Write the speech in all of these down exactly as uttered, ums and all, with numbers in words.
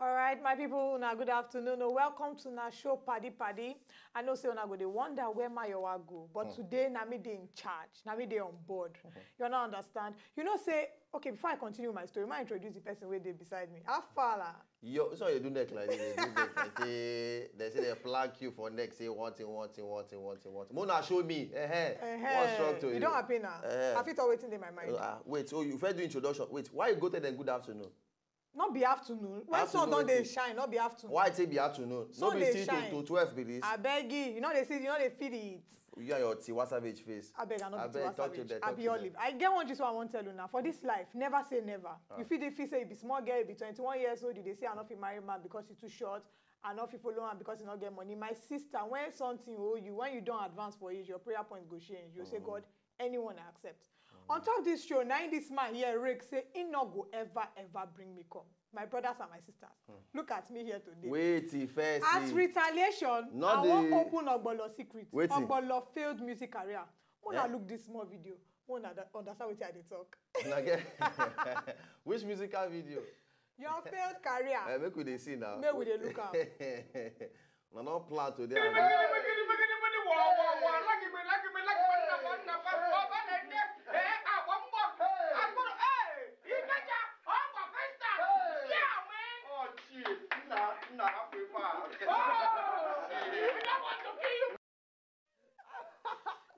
All right, my people, una good afternoon. Oh, welcome to na show Paddy Paddy. I know say una go dey wonder where Mayowa go, but today na me dey in charge, na me dey on board. You no understand? You know say, okay, before I continue my story, ma introduce the person wey dey beside me. How far? Yo, so you do neck like this, you do neck like say they say they plank you for neck, say one thing, one thing, one thing, one thing, one thing. Mona show me, eh, eh. What's wrong to you? You don't happy now. Eh. I fit talk wetin dey my mind. Uh, wait, so you first do introduction. Wait, why you go tell them good afternoon? Not be afternoon. When sun don dey shine, not be afternoon. Why it take be afternoon? No be still to, to twelve be this. I beg you, you know they see, you know they feel it. You and your Tiwa Savage face. I beg, I no be Tiwa Savage. I be Olive. I get one just what I want to tell you now. For this life, never say never. You feel they feel say you be small girl, you be twenty-one years old, you dey say I no fit marry man because you too short, I no fit follow am because you no get money. My sister, when something owe you, when you don't advance for age, your prayer point go change. You say, God, anyone I accept. On top this show, now this man here, Rick, say he no go ever, ever bring me come. My brothers and my sisters, look at me here today. Wait, first. As retaliation, I wan open Ogbolo secret. Ogbolo failed music career. When I look this small video, when I understand what I dey talk. Which musical video? Your failed career. Eh, make we dey see now. Make we dey look am. Na no plan today.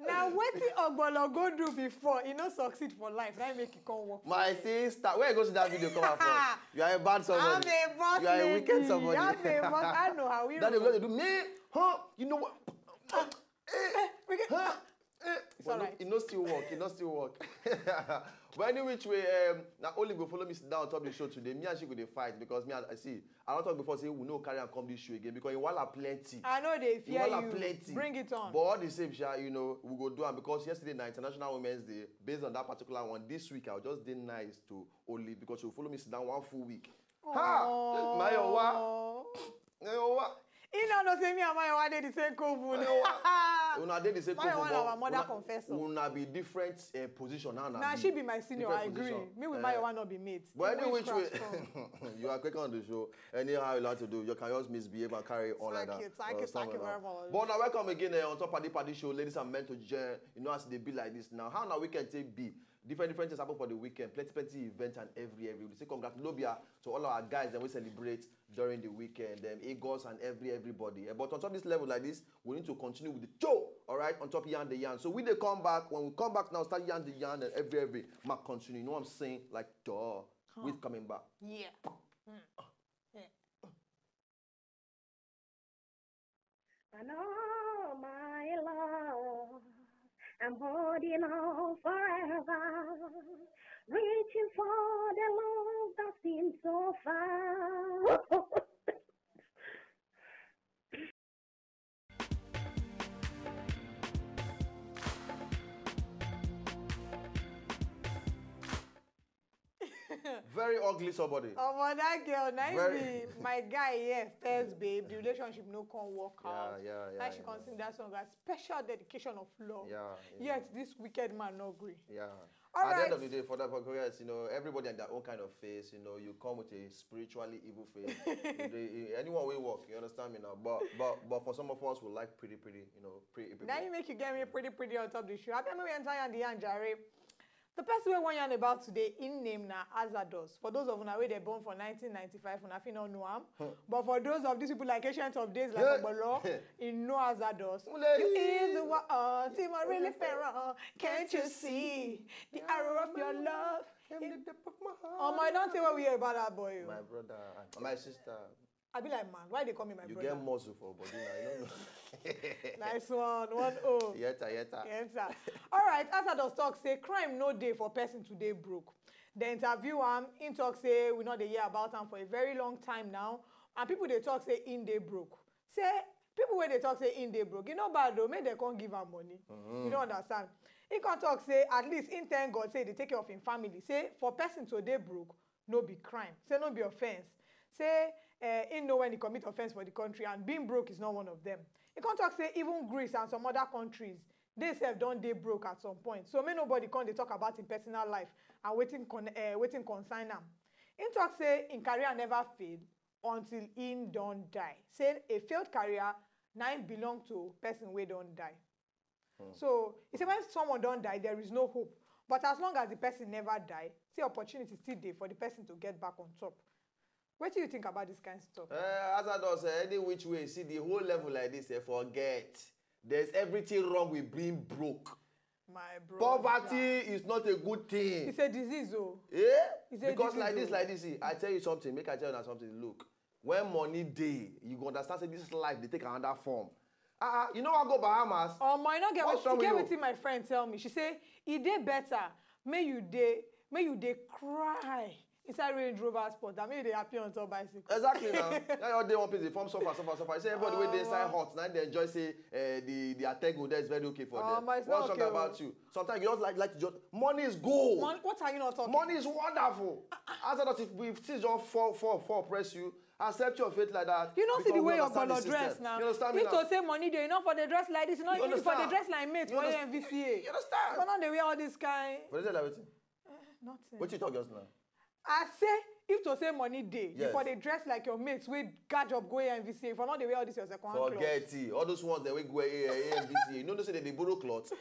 Now wetin Ogbolo go do before, he no succeed for life. That make he come work. My sister, where you go see that video come out from? You are a bad somebody. I'm a boss lady. You are a wicked somebody. I'm a boss. I know how we. That they go to do me, huh? You know what? Eh, eh, eh. It's all right. It no still work. It no still work. But any which way, um, now Olive go follow me sit down on top the show today. Me and she go dey fight because me and, I see, I don talk before say we no carry am come this show again because Iwala plenty. I know they fear you. Iwala plenty. Bring it on. But all the same, sha, you know, we go do am because yesterday na International Women's Day. Based on that particular one, this week I'll just dey nice to Olive because she'll follow me sit down one full week. Ha! Mayowa. Mayowa. He no know say me and Mayowa dey the same coven. Mayowa. Una dey the same coven. Mayowa na our mother confessor. Una be different, eh, position now. Now she be my senior. I agree. Me with Mayowa no be mates. But any which way, you are quick on the show. Anyhow you like to do, you can just misbehave and carry on like that. Thank you, thank you, thank you very much. But now welcome again, eh, on top Paddy Paddy show, ladies and men to join. You know as they be like this now. How na weekend take be? Different, different things happen for the weekend. Plenty, plenty events and every, every. We say congratulobia to all our guys that we celebrate during the weekend. Them Eagles and every, everybody. Eh, but on top this level like this, we need to continue with the show. All right, on top Yarn the Yarn. So we dey come back. When we come back now, start Yarn the Yarn and every, every. Ma continue. You know what I'm saying? Like, duh. With coming back. Yeah. I know my love, I'm holding on forever, reaching for the love that seems so far. Very ugly somebody. Omo, that girl, na be my guy here, first babe. The relationship no come work out. Yeah, yeah, yeah. Now she consider that song as special dedication of love. Yeah, yeah. Yet this wicked man no agree. Yeah. All right. At the end of the day, for that, for guys, you know, everybody had their own kind of face. You know, you come with a spiritually evil face. Anyone will work. You understand me now? But but but for some of us, we like pretty, pretty. You know, pretty people. Now you make you get me pretty, pretty on top the show. I tell me we enter and the Anjare. The person we want yarn about today, in name na Azados. For those of una wey dey born for nineteen ninety-five, una fit no know am. But for those of these people like ancient of days, like Ogbolo, he know Azados. You is the one, uh, Timo really fair. Can't you see the arrow of your love? Oh my, don't tell what we hear about that boy. My brother, my sister. I be like, man, why they call me my brother? You get muscle for body now, you don't know. Nice one, one oh. Yeta, yeta. Yeta. All right, Azados talk say crime no day for person today broke. They interview him, he talk say we know they hear about him for a very long time now, and people they talk say in day broke. Say people where they talk say in day broke, you know bad though, make they come give him money. You don't understand. He can talk say at least in thank God say they take care of him family. Say for person today broke, no be crime. Say no be offense. Say uh, he know when he commit offense for the country and being broke is not one of them. He can't talk say even Greece and some other countries, they self don't they broke at some point. So may nobody come they talk about in personal life and waiting con uh, waiting consign them. He talk say in career never fail. until he don die. Say a failed career na im belong to person wey don die. So he say when someone don die, there is no hope. But as long as the person never die, say opportunity still dey for the person to get back on top. Wetin you think about this kind stuff? Uh, as I don say, any which way, see the whole level like this, eh, forget. There's everything wrong with being broke. My brother. Poverty is not a good thing. It's a disease, oh. Eh? It's a Because like disease, this, oh. Like this, see, I tell you something. Make I tell you something. Look, when money dey, you go understand say this life dey take another form. Ah, ah, you know I go Bahamas. Omo, you no get What's wrong you get with you? Wetin my friend tell me. She say e dey better make you dey make you dey cry inside Range Rover Sport than make you dey happy on top bicycle. Exactly now. Now you dey one place, dey form suffer, suffer, suffer. You say everybody wey dey inside hot, now they enjoy say uh, the the atego there is very okay for them. Omo, it's not What's wrong okay, oh. About you? Sometimes you just like like to just money is gold. Mon- what are you not talking? Money is wonderful. As I don't if if things don't fall fall fall press you, accept your fate like that. You no see Because the we way your understand the bolo system. Dress now. You understand me If now? To say money dey, you no for the dress like this, you no You even for the understand? Dress like mate You for understand? N V C A. You understand? You no dey wear all this kind. For the like wetin? Nothing. Wetin you talk just now? I say if to say money dey, you Yes. For dey dress like your mates wey guard up go N V C A, if I no dey wear all this your second hand clothes. Forget it. All those ones that we go A N V C A. You know they say they dey borrow cloth.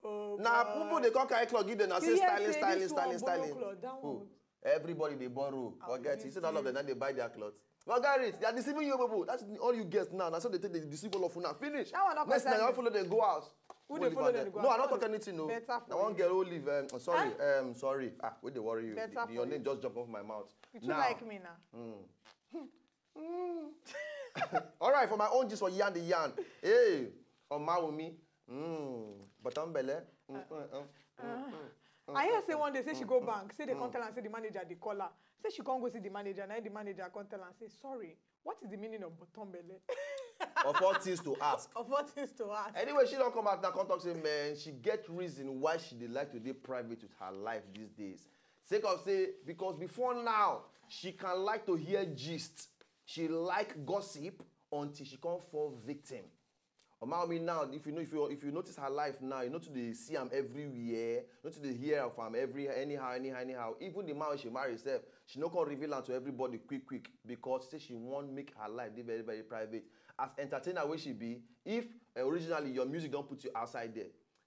Oh, Now boy. People they come carry cloth give them and You say hear styling, say styling, this one styling, borrow styling. Cloth, that Who? One. Everybody they borrow. Ah, Forget it. You see all of them now they buy their cloth. Forget it. They are deceiving you, people. That's all you get now. That's how they take they deceive all of you now. Finish. That one not Next concern thing, I me. Follow them go out. Who Go they leave follow out them there. Go No, out? I don't That talk one anything. No. Better for Now one you. Girl who leave. Um, sorry. Huh? Um, sorry. Ah, wait, they worry you. Better Your for name you. Just jumped off my mouth. You too Now. Like me now. Mm. Mm. All right, for my own gist for Yan the Yan. Hey, Omawumi. Mm. But I'm Bele. Mm, mm, mm, mm, mm, mm, I hear say mm, one day say she mm, go mm, bank, say they mm. Come tell her say the manager they call her. Say she can't go see the manager, now the manager come tell her say sorry. What is the meaning of bottom belly? Of all things to ask. Of all things to ask. Anyway, she don't come out now, come talk say man, she get reason why she dey like to dey private with her life these days. Sake of say because before now she can like to hear gist, she like gossip until she come fall victim. Omaomi now, if you know if you if you notice her life now, you know to dey see am everywhere, you know to dey hear of am every anyhow anyhow anyhow. Even the man wey she marry herself, she no come reveal am to everybody quick quick because she say she wan make her life dey very very private. As entertainer wey she be, if uh, originally your music don put you outside there,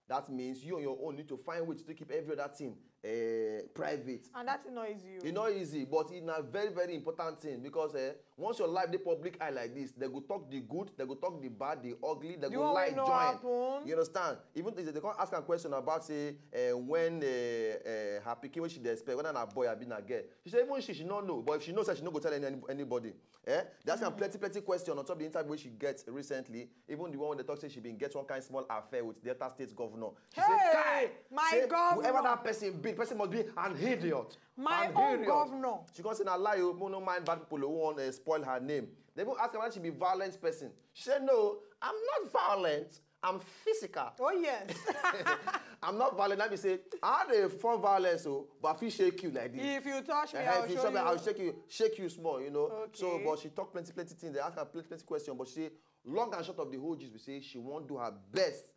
that means you on your own need to find way to take keep every other thing uh, private. And that's not easy. It's not easy, but it's a very very important thing because uh, once your life dey public eye like this, they go talk the good, they go talk the bad, the ugly, they The go one wey lie no join. Happen. You understand? Even if they come ask her question about say uh, when uh, uh, her pikin wey she dey expect, whether na boy abi na girl, she say even she she no know, but if she know say she no go tell any, anybody. Eh? They ask her plenty plenty question on top the interview wey she get recently. Even the one wey they talk say she been get one kind small affair with Delta State governor. She say Hey, kai, my say governor. Whoever that person be, the person must be an idiot. My An own idiot. Governor. She come say na lie o, mo no mind bad people who wan uh, spoil her name. They even ask her whether she be violent person. She say no, I'm not violent. I'm physical. Oh yes. I'm not violent. Let me say, I had a fun violence, so but I feel shake you like this. If you touch me, Eh, I'll if you show touch me, you. I'll shake you, shake you small, you know. Okay. So, but she talked plenty, plenty things. They asked her plenty, plenty questions, but she say, long and short of the whole gist, we say she won't do her best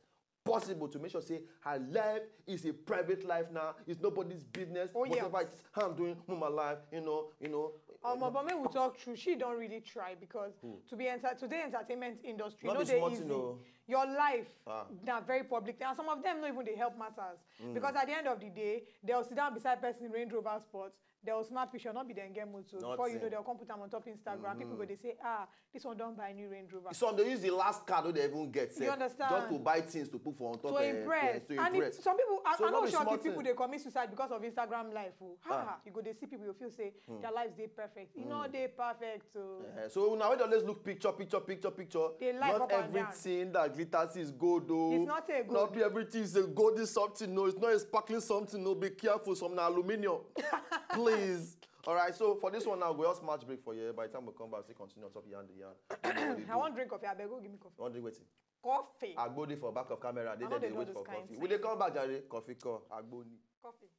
possible to make sure say her life is a private life now. It's nobody's business. Oh, yeah. Whatever it's how I'm doing with my life, you know, you know. Um, but make we talk true. She don't really try because Who? To be enter to the entertainment industry, Not no be dey small easy. Thing, oh. Your life Ah. Na very public thing, and some of them no even dey help matters. Mm. Because at the end of the day, they'll sit down beside person in Range Rover Sports, they'll snap picture, not be then get mood. So before you know, Nothing. They'll come put them on top Instagram. People go Mm-hmm. They say, ah, this one don't buy new Range Rover. Some they use the last card wey they even get You sef, understand? Just to buy things to put for on top To eh, impress. Yes, to And impress. If some people, I, So I no know be small shock if people thing. They commit suicide because of Instagram life. Oh. Ah. Ah, you go they see people, you feel say their lives they perfect. You know they perfect. So Eh, so now we always look picture, picture, picture, picture. They lie Not up and down. Everything that glitters is gold, though. It's not a gold. Not be everything is a golden something. No, it's not a sparkling something. No, be careful. Some na aluminium. Please. All right. So for this one now, we just match break for here. By the time we come back, still continue on top yarn the yarn. You know what they I do. Want drink coffee. I beg, go give me coffee. You want drink wetin? Coffee. Agboni for back of camera. They I know they they dey know wait those for kind coffee. Things. We dey come back, Jare. Coffee call. Agboni. Coffee.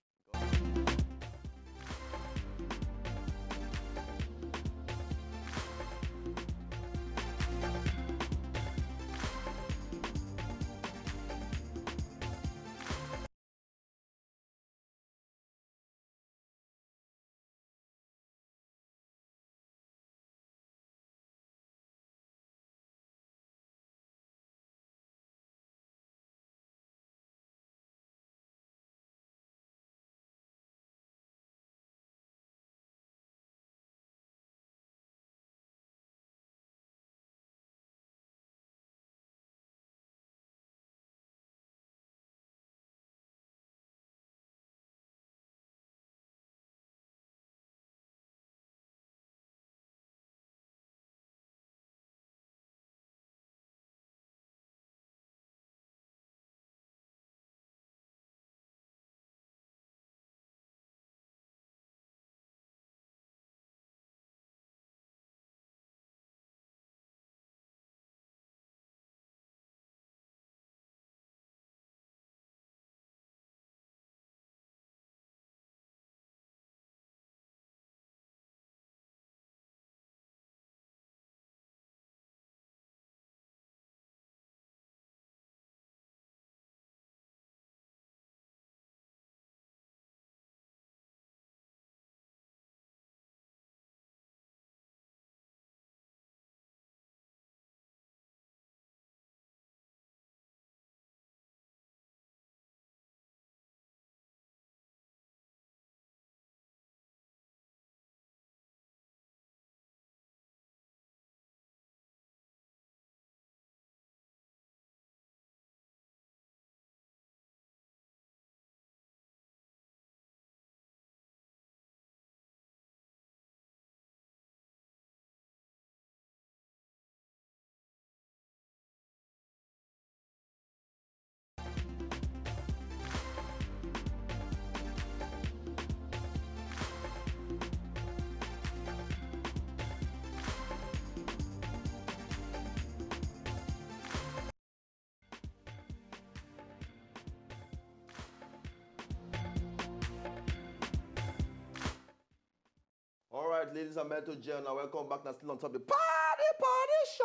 Ladies and gentlemen, now welcome back. Now still on top of the party party show.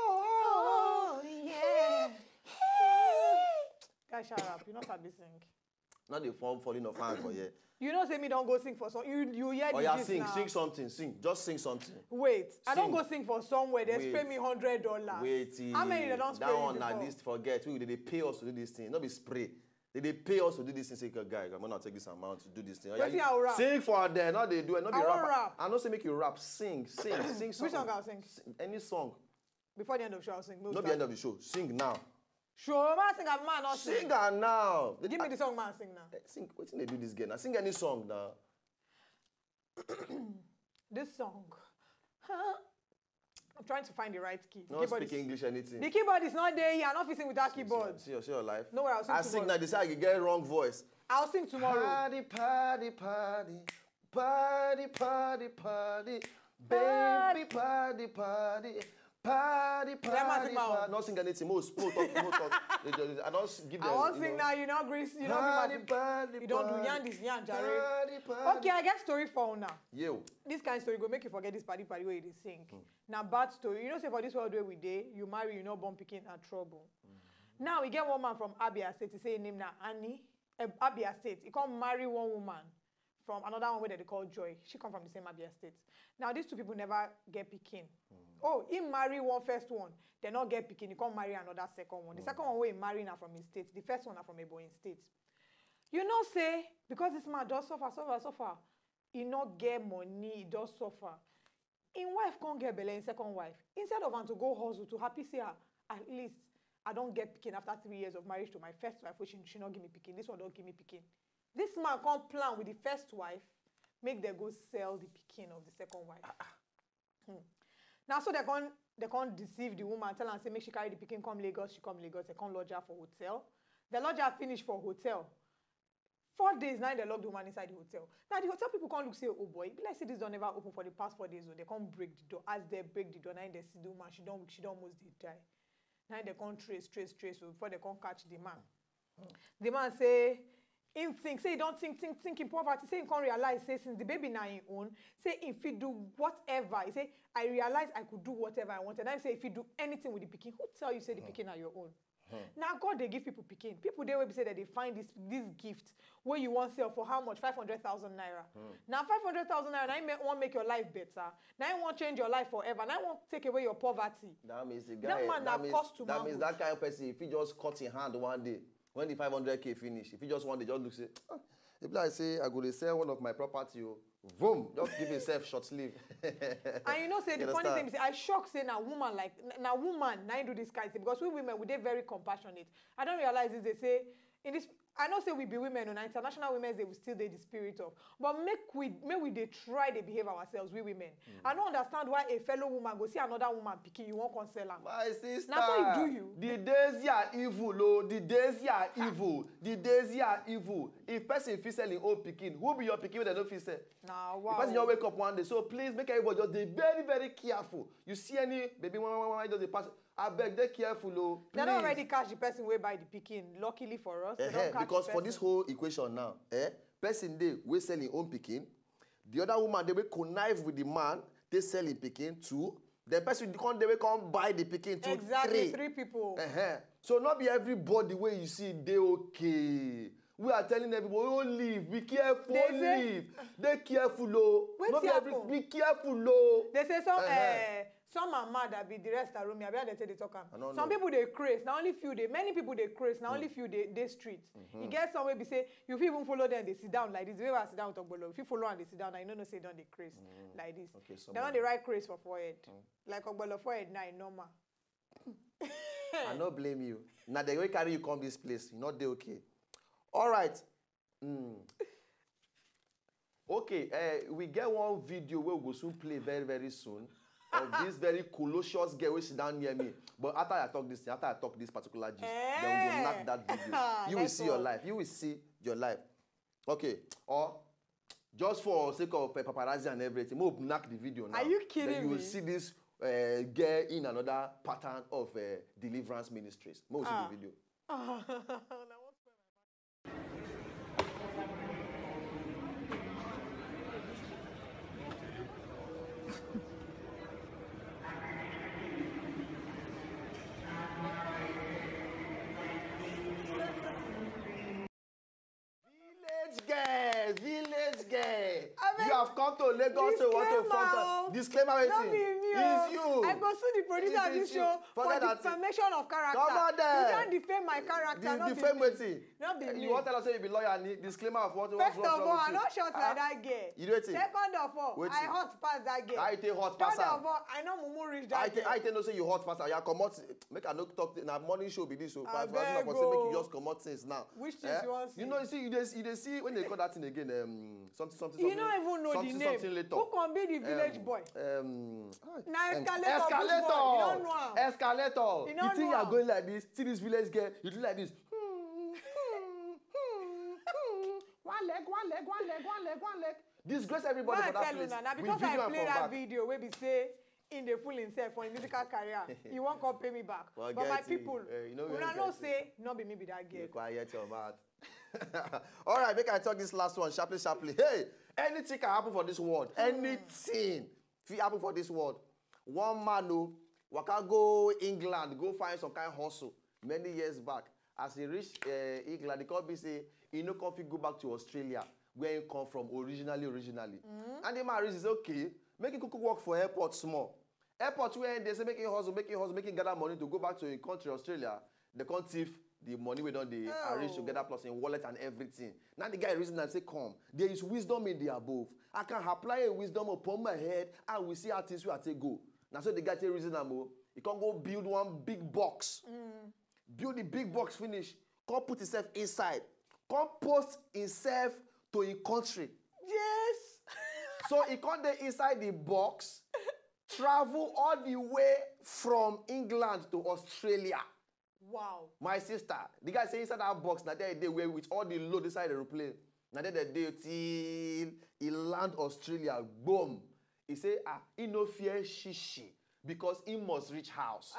Oh, yeah. Guys, shut up. You know how to sing. Not the form falling of hand for here. You know, say me don't go sing for some. You you hear Oh the yeah, gist sing, now. sing something, sing. Just sing something. Wait, I don't Sing. Go sing for somewhere. They Wait. Pay me hundred dollars. Wait, How many they don't that spray one you na before? List forget. We they pay us to do this thing. Not be spray. They they pay us to do this thing. Say, guy, I'm gonna take this amount to do this thing. Oh, yeah, Wetin you- I will rap? Sing for there. Not they do it. Not be I won't rapper. Rap. I know say make you rap. Sing, sing, sing something. Which song I'll sing? S- Any song. Before the end of the show, I'll sing. Not be end of the show. Sing now. Show man sing and man not Sing am now. Give me the song, man sing now. Eh, sing. Wetin they do this girl? Now sing any song now. This song. Huh? I'm trying to find the right key. No speak English anything. The keyboard is not there here. I'm not fitting without See, keyboard. See, see, see your life. No, I'll sing I tomorrow. Sing now. They say I get wrong voice. I'll sing tomorrow. Party, party, party, party, party, party, baby, party, party, party, party. Let me sing my own. Party. Not sing anything. Most, most talk, most talk. They just- I don't s- give them. I won't you sing know. Now. You know, Grace. You know, Party, Grace. Party, You don't do party, yarn this yarn, Jare. Party, party. Okay, I get story for now. Yo. This kind of story go make you forget this party party where they sing. Now bad story. You know, say for this world where we day, you marry, you not born picking and trouble. Now we get one man from Abia State. He say his name na Annie. Uh, Abia State. He come marry one woman from another one where they call Joy. She come from the same Abia State. Now these two people never get picking. Oh, he marry one first one. They not get picking. He come marry another second one. The second one where he marry now from his state. The first one na from Ebonyi State. You know say because this man does suffer, suffer, suffer. He not get money. He does suffer. Him wife come get belle, him second wife. Instead of am to go hustle to happy say ah, at least I don't get picking after three years of marriage to my first wife, which she, she not give me picking. This one don't give me picking. This man come plan with the first wife, make them go sell the picking of the second wife. Hmm. Now so they can't they can't deceive the woman, tell her say make she carry the picking come Lagos, she come Lagos, they can't lodge her for hotel. The lodge her finish for hotel. Four days now they lock the woman inside the hotel. Now the hotel people can't look say, oh boy, be like say this door never open for the past four days. So they can't break the door. As they break the door, now they see the woman, she don't she don't almost dey die. Now they can't trace, trace, trace. So before they can't catch the man, the man say him think say he don't think think think in poverty. Say he can't realize say since the baby now him own, say if he do whatever, he say I realize I could do whatever I wanted. Now he say if he do anything with the picking, who tell you say the picking are your own? Now God they give people picking. People they will be say that they find this this gift where you want sell for how much? Five hundred thousand naira. Now five hundred thousand naira. Now you want make your life better. Now you want change your life forever. Now you want take away your poverty. That means the That guy. man na means, cost to that means manhood. That kind of person, if he just cut in hand one day, when the five hundred k finish, if he just one day just look say, "Ah, if I say I go to sell one of my property, oh, boom, just give himself short sleeve." And you know say the You funny understand? Thing is, I shock say now woman like n- now woman now do this kind of thing because we women we dey very compassionate. I don't realize this. They say in this. I Know say we be women on International Women's Day, we still dey the spirit of. But make we make we dey try dey behave ourselves, we women. I don't understand why a fellow woman go see another woman picking, you won't cancel am. My sister, Na so you do you. The days are evil, oh. The days are evil. The days are evil. If person fit sell him own picking, who be your picking wey dem no fit sell? Nah, The wow. person just wake up one day. So please make everybody just dey very, very careful. You see any baby one, one, one, one, just dey pass. Abeg, dey careful, oh. They don't Please. Already catch the person wey buy the picking. Luckily for us, they Ehe, don't catch because the for this person. Whole equation now, eh, person dey wey sell him own picking, the other woman dey wey connive with the man, they sell him picking too. The person come dey wey come buy the picking too. Exactly, Three. Three people. Uh-huh. So not be everybody wey you see dey okay. We are telling everybody, oh, leave, be careful, They say- leave, dey careful, oh. Wetin Not be every, happen? Be careful, oh. They say some Uh-huh. Eh, some are mad, abi the rest are room. Abi how they take the talk am. I don't Some know. People dey craze. Now only few dey. Many people dey craze. Now only few dey dey street. You get some wey be say you fit even follow them. They sit down like this. The way I sit down with Ogbolo, if you follow and they sit down, I know no say don dey craze like this. Okay, so They don dey write craze for forehead. Like Ogbolo forehead now e normal. I no blame you. Now they will carry you come this place. You not dey okay. All right. Mm. Okay, uh, we get one video where we go soon play very, very soon of this very colossus girl wey sit down near me. But after I talk this thing, after I talk this particular gist, then we go Eh. Knock that video. Ah, You will let's see your go. Life. You will see your life. Okay, or just for sake of uh, paparazzi and everything, we'll knock the video now. Are you kidding Then you will me? See this uh, girl in another pattern of uh, deliverance ministries. We'll see Ah. The video. Ah, na one spoil my party. I've come to Lagos to want to form some disclaimer. Wetin? It's you. I go sue the producer of this show for defamation of character. Come on there. You don defame my character. Defame wetin? No be me. You wan tell us say you be lawyer and disclaimer of what? First of all, I no short like that girl. You do wetin? Second of all, I hot pass that girl. I take hot pass am. Third of all, I no mumu reach that girl. I take know say you hot pass am. You comot. Make I no talk. Na morning show be this o. Abeg o. Make you just comot things now. Which things you wan see? You know, you see, you dey see when they call that thing again. Um, something, something, something. You no even know the name. Something, something later. Who can be the village boy? Um, ah, na escalator. Escalator. You don't know am. Escalator. You think you are going like this? See this village girl. You do like this. One leg, one leg, one leg, one leg, one leg. Disgrace everybody for that place. Una, na because I play that video wey be say in the full himself for him musical career. He won't come pay me back. But my people, una know say no be me be that girl. You quiet your mouth. All right, make I talk this last one sharply, sharply. Hey, anything can happen for this world. Anything fit happen for this world. One man o waka go England, go find some kind hustle many years back. As he reach uh, England, he come be say he no come fit go back to Australia where he come from originally, originally. And the man reason say, okay, make him kuku work for airport small. Airport where they say make him hustle, make him hustle, make him gather money to go back to him country, Australia. They come thief the money wey don dey arrange together plus him wallet and everything. Now the guy reason and say, come, there is wisdom in the above. I can apply a wisdom upon my head and we see how things will take go. Now so the guy take reason am o. He come go build one big box. Build the big box finish. Come put himself inside. Come post himself to him country. Yes. So he come dey inside the box, travel all the way from England to Australia. Wow. My sister, the guy say inside that box, na there they were with all the load inside the aeroplane. Na there they dey till he land Australia. Boom. He say, ah, he no fear shishi because he must reach house.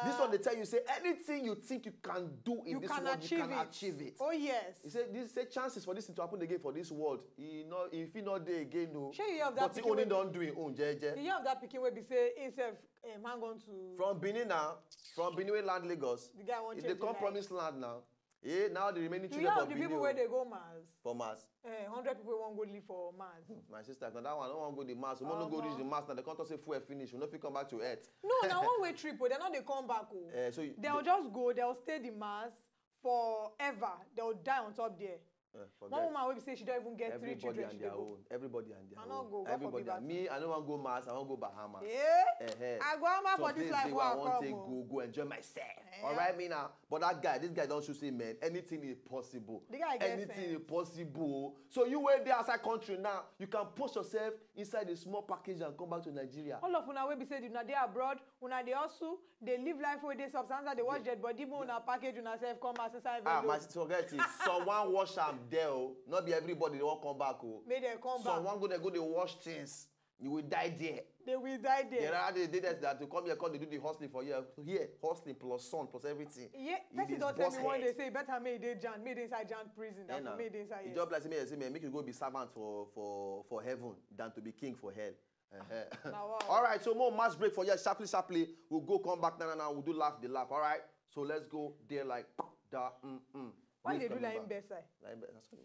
This one they tell you say anything you think you can do in this world, you can achieve it. Oh yes. He say this say chances for this thing to happen again for this world. He no, if he not there again, no. Shey you have that? But he only don do him own, jeje. You have that pikin wey be say himself um, hang on to. From Benin now, from Benin wey land Lagos. The guy wan change. They come promise land now. Eh, now the remaining children for Benin. You have the people wey dey go Mars. For Mars. Eh, hundred people wan go live for Mars. My sister, na that one, I no wan go the Mars. We no go reach the Mars now. They come talk say fuel finish. We no fit come back to Earth. No, na one way trip o. They no dey come back o. Eh, so they'll just go. They'll stay the Mars forever. They'll die on top there. Eh, forget. One woman wey be say she don even get three children, she dey go. Everybody and their own. Everybody and their own. I no go, God forbid. Me, I no wan go Mars, I wan go Bahamas. Eh? Eh, eh. I go Bahamas for this life wey I come o. Some place dey wey I wan take go, go enjoy myself. Eh. All right, me now. But that guy, this guy don show say, man, anything is possible. The guy get sense. Anything is possible. So you wey dey outside country now, you can post yourself inside a small package and come back to Nigeria. All of una wey be say una dey abroad, una dey hustle, dey live life wey dey substance, dey watch dead body, make una package una self come as inside. Ah, my sister, forget it. Someone wash am there o. No be everybody dey wan come back o. Make dem come back. Someone go there, go dey wash things. You will die there. They will die there. There are the days that to come here, come dey do the hustling for here. Here, hustling plus sun plus everything. Yeah, person don tell me one day say better make e dey Jan, make e dey inside Jan prison than for make e dey inside here. E just like say make you go be servant for for for heaven than to be king for hell. Uh-huh. All right, so more mass break for here sharply, sharply. We'll go come back now, now, now. We'll do laugh the laugh. All right, so let's go there like that. Mm-mm. Why they do like bedside? Like bedside.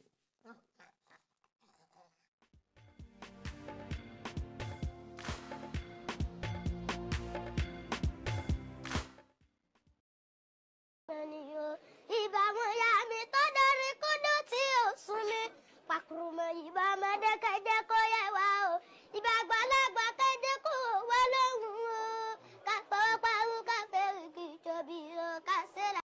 Ìbámu ya mi tó dorí kúndú tí ò sún mi. Pàkúrúmọ̀ ìbámu dẹ́kẹ́dẹ́kọ́ yẹ wá o. Ìbá àgbàlagbà kẹ́dẹ́kọ́ wá lóhùn o. Ká fọwọ́ pa owó ká fẹ́ rìkì tóbi o. Ká ṣe ra.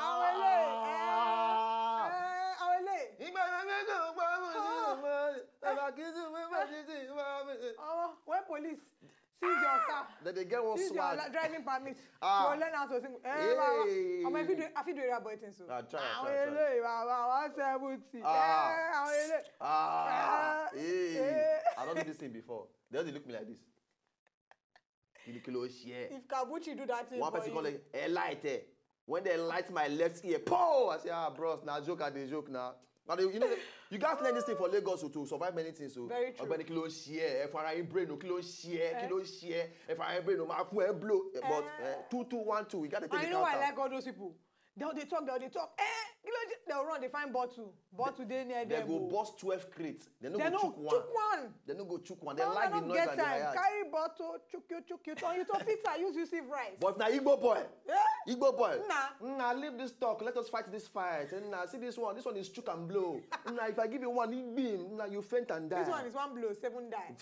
Àwọn eléyìí, ẹ, ẹ, àwọn eléyìí. Ìgbà yẹn mi kò gbọ́ mi sí ọmọ rẹ̀. Ẹ bá kí sí mi, bá kí sí mi. Ọmọ, when police seize your car, then they get one swag. Seize your driving permit. Ah. You learn how to sing. Eh, hey. Baba. Ọmọ, if you do, if you do area boy things, so. Ah, try, try, try. Àwọn eléyìí, baba, one seventy. Ah. Eh, àwọn eléyìí. Ah. Eh, hey. Eh. I don't do this thing before. They just look me like this. Kí ló, kí ló ṣe ẹ́? If Kabuchi do that thing for you. One person call like, ẹ light ẹ. When they light my left ear, po! I say, ah, bros, na joke, I dey joke now. But you know, you guys learn this thing for Lagos to survive many things. So, very true. Ọ̀gbẹ́ni, kí ló ṣe ẹ́? Ẹ fara yín brain o, kí ló ṣe ẹ́? Kí ló ṣe ẹ́? Ẹ fara yín brain o, máa fún ẹ blow. Eh, but, eh, two two one two, you gotta take the count out. I know why I like all those people. They, they talk, they, they talk. Eh, Dem run dey find bottle. Bottle dey near They dem. go o. Burst twelve crates. They no Dem go no chook one. Chook one. They no go chook one. They They like the no noise get and the time. hiatus. Carry bottle, chook you, chook you. Turn you to fixer, use you sieve rice. But na Igbo boy. Eh? Igbo boy. Nah. Nah, leave this talk. Let us fight this fight. And nah, see this one. This one is chook and blow. Nah, if I give you one, you beam. Nah, you faint and die. This one is one blow, seven die.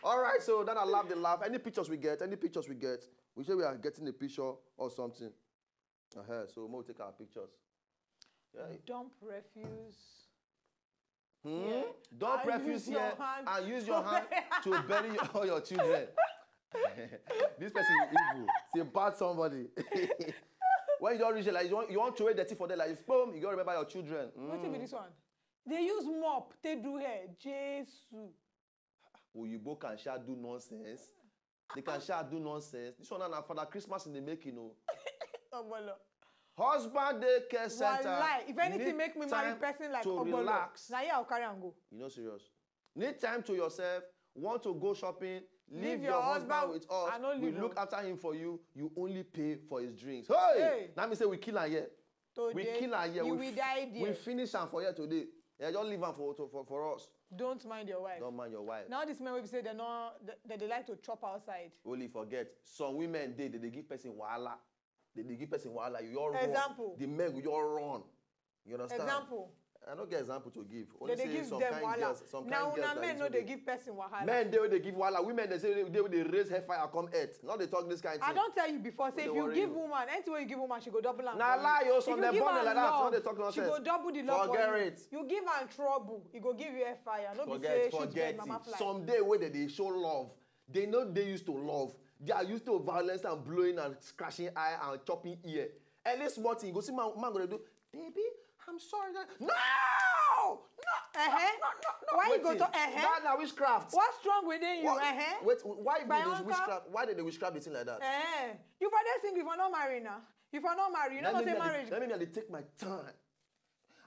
All right, so then I love the laugh. Any pictures we get, any pictures we get, we say we are getting a picture or something. Uh-huh, so we'll take our pictures. Yeah. Dump refuse. Hmm? Yeah. Don't And refuse use your here hand and use to your hand to bury your, all your children. This person is evil. It's a bad somebody. When you don't reach it, like you want, you want to throw dirty for them, like boom, you gotta remember your children. Wetin be Mm. This one? They use mop, they do hair. Jesus. Oyibo can sha do nonsense. They can sha do nonsense. This one na Father Christmas in the making, oh. Ogbolo. Husband daycare center. Wallahi, if anything Need make me marry time person like to Ogbolo, relax. Na here I go carry am go. You know, serious. Need time to yourself. Want to go shopping? Leave, Leave your, your husband, husband, with us. I no We leave look o. After him for you. You only pay for his drinks. Hey, Hey. Now me say we kill am here. We Today, kill am here. you We will f- die We there. Finish am for here today. Yeah, just leave am for to- for, for us. Don't mind your wife. Don't mind your wife. Now this men wey be say they no they, they dey like to chop outside. Only forget. Some women dey they dey give person wahala. They dey give person wahala. You all run. Example. The men will all run. You understand? Example. I no get example to give. They Only dey say give some them kind wahala. Girls, some Now kind girls una like men this no wey dey dey- give person wahala. Men dey wey dey give wahala. Women dey say they dey raise hellfire come earth. No dey talk this kind thing. I don tell you before say Wey if dey you worry give you. Woman anything wey you give woman she go double am. Na For you. Lie o. If Some you dem give born am like that. No love, dey talk she nonsense. Go double the love for Forget you. It. You give am trouble, e go give you hellfire. No be say Forget, shoot forget bird mama it. Fly. Some day wey dem dey show love, dem no dey used to love. They are used to violence and blowing and scratching eye and chopping ear. Any small thing, you go see man, man go dey do, baby, I'm sorry. No! No! Uh-huh. No, no, no, no. Why you go Wetin? Talk? Uh-huh. That na witchcraft. What's strong within you? What? Uh-huh. Wait, why be By this uncle? Witchcraft? Why did they witchcraft the thing like that? Eh, you for dey single, you for not marry now. You for not marry, you no Let know me say be at the- marriage. Let me be at the take my time.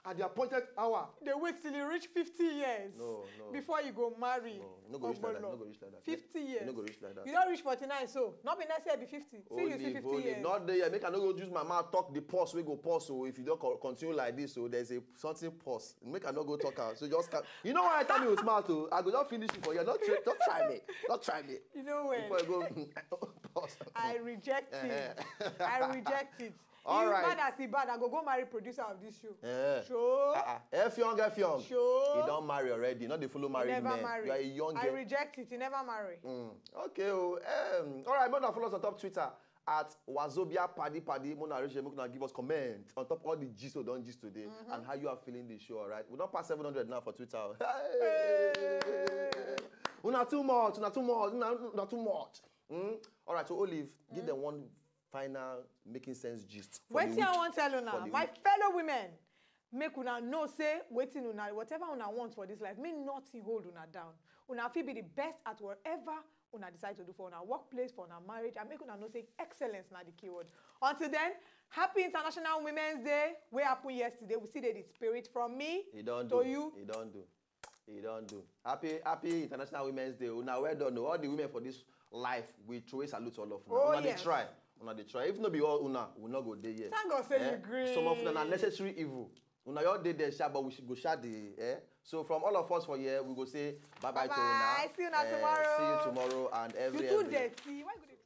At the appointed hour. Dey wait till you reach fifty years No, no. Before you go marry. No, no go reach like that. Ogbolo. No go reach like that. Fifty years. No go reach like that. You don reach forty-nine, so not be next year be fifty. See you see Olive, fifty Olive. Years. Not there. Make I no go use my mouth talk the pause wey go pause. So if you don't co- continue like this, so there's a something pause. Make I no go talk out. So just ca- you know why I tell me with mouth? Oh, I go just finish it for you. Not try, don't try me. Don't try me. You know where? Before I go pause. I reject it. Eh. I reject it. All If right. Bad as he bad, I go go marry producer of this show. Eh. Show. Uh-uh. Effiong, Effiong. Show. He don marry already. Not dey follow He married never men. Marry. You are a young I girl. Reject it. He never marry. Mm. Okay, oh, um, all right, make una follow us on top Twitter at Wazobia Paddy Paddy. Make una reach there, make una give us comment on top all the gist we don gist today and how you are feeling the show, all right? We don pass seven hundred now for Twitter. Oh. Hey! Una too much, una too much, una, una too much. Mm? All right, so Olive, give them one final making sense gist. For the Wetin week. I wan tell For una, the my week. Fellow women, make una know say wetin una whatever una want for this life, make nothing hold una down. Una fit be the best at whatever una decide to do for una workplace, for una marriage, and make una know say excellence na the keyword. Until then, happy International Women's Day wey happen yesterday. We still dey the spirit from me He don to do. You. He don do. He don do. Happy, happy International Women's Day. Una well done. Oh. All the women for this life, we throw a salute to all of una. Oh, Una dey yes. Try. Una dey try. If no be all una, we no go dey here. Thank God say Eh? you gree. Some of una na necessary evil. Una all dey there, sha, but we should go sha the, eh? So from all of us for here, we go say bye bye to Bye-bye. una. See una Eh, tomorrow. See you tomorrow and every You too every. Dirty. Why you go dey